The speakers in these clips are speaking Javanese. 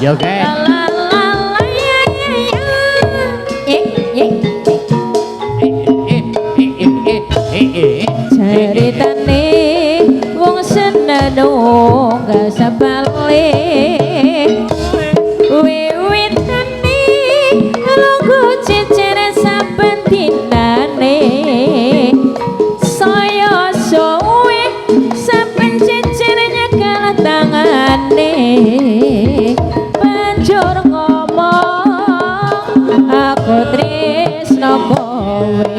Joget. La la la ya ya ya. Ye ye. Ceritane wong seneng gak sebale. Wiwitane lungguh cecer saben dinane. Saya suwe saben cecer nyekel tangane. Banjur ngomong aku tresno kowe.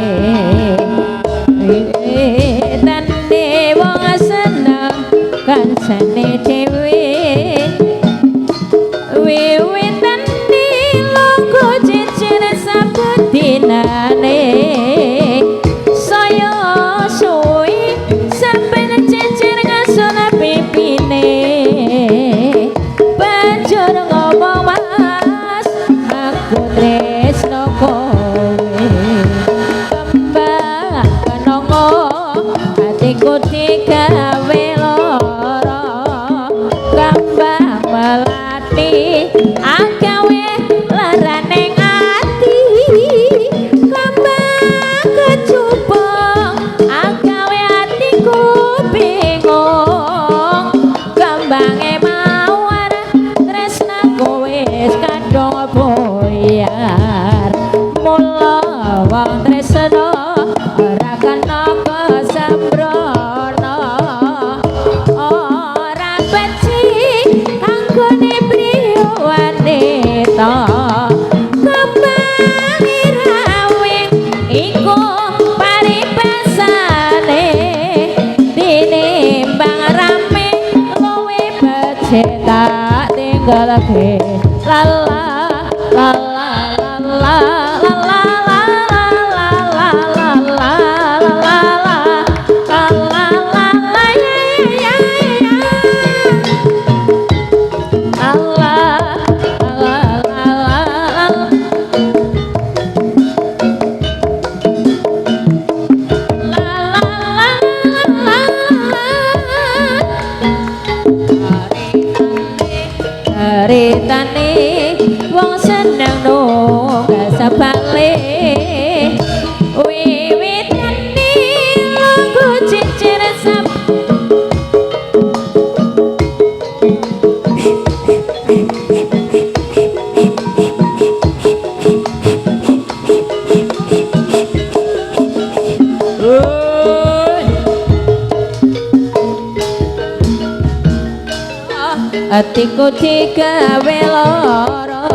Wiwitane wong seneng kancane dhewe. Wiwitane lungguh cecer saben dinane. Saya suwe saben cecer ngasun pipine. Banjur ngomong mas aku tresno kowe. Kembang kenongo atiku digawe lara. Kembang melati agawe laraning ati. Kembang kecubung agawe atiku bingung. Kembange mawar tresnaku wis kadung buyar. Mula wong tresna ora kena kesembrono. Ora becik kanggone priya wanita. Kembang irawing iku paribasane. Tinimbang rame luwih becik tak tinggalke. La la la la la la la la la la la la la la la la la la ya ya ya. La la la la la la. La la la la la. Ceritane wong seneng nunggal sebale. Wiwitane lungguh cecer sab atiku digawe lara.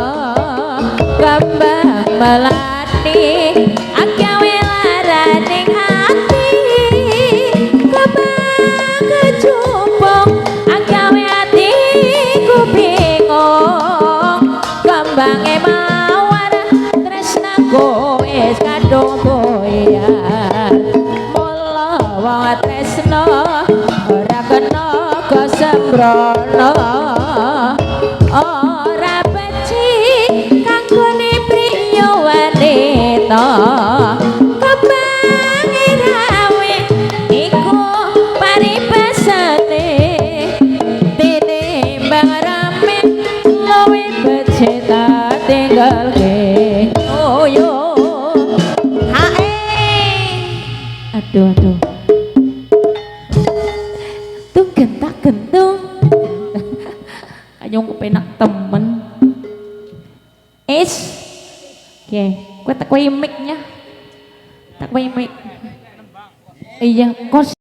Kembang melati agawe laraning ati. Kembang kecubung agawe atiku bingung. Kembange mawar tresnaku wis kadung buyar. Mula wong tresna ora kena kesembrono. Ora becik kanggone priya wanita. Kembang irawe iku paribasane. Tinimbang rame luwih becik tak tinggalke. Oh yo hae. Aduh aduh. Tung gentak gentung. Kanyong kepenak temen. Es. Oke, kowe tak kowe mic-nya. Tak kowe mic. Iya, kos.